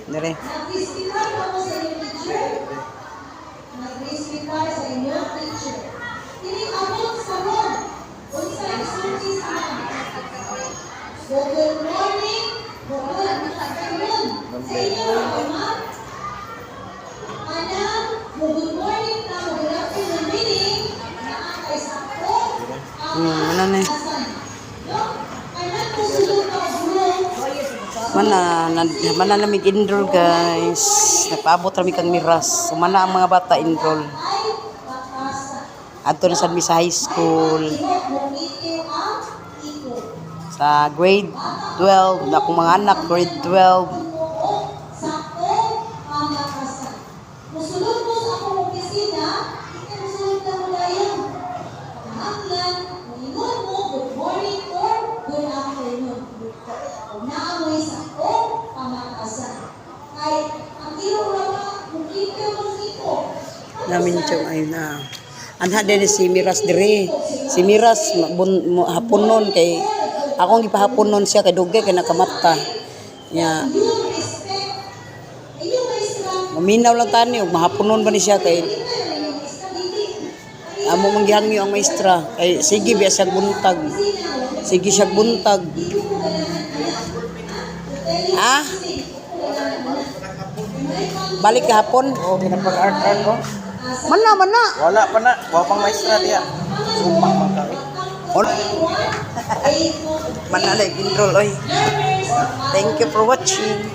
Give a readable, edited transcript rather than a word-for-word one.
Dire. Nag-respetar ba mo sa inyong teacher? Nag-respetar sa inyong teacher. Kining abot sa ron. Unsa isulti sa ma'am? So, good morning, good afternoon. Sa inyo, ma'am? Anang, mo good morning na mo good afternoon, meaning, naa kay sakto ang Ano na eh. asan. No? Kanang musulod ka og room, Mana na, mana na mig enroll, guys. Nagpaabot rami kang Miras. So, mana ang mga bata enroll. Ay batasan. Adto na sad mi sa high school. Ihok mo ngiti ang iko. Sa grade 12 na akong mga anak grade 12. Sakto pamatasan. Musulod mo sa akong opisina, ikaw musulod na mo dayon. Pagkahanglan, muingon mo, good morning or good afternoon. Naamoy sakto pamatasan. Kay, ang iro ra ba, mukita mo iko. Namin siyang ay na. Anha din si Miras dire. Si Miras haponon kay akong gipahaponon siya kay dugay kay nakamata. Nya Yung respect, inyong maestra, maminaw lang tani ug mahaponon ba ni siya kay amo man gihangyo ang maestra kay sige biya siya buntag. Sige siya buntag. Ah? Balik kahapon. Oh, pinapag-art art ko. Mana mana. Wala pa na. Wa pang maestra diya. Supak man ka. On. Mana na enroll oy. Thank you for watching.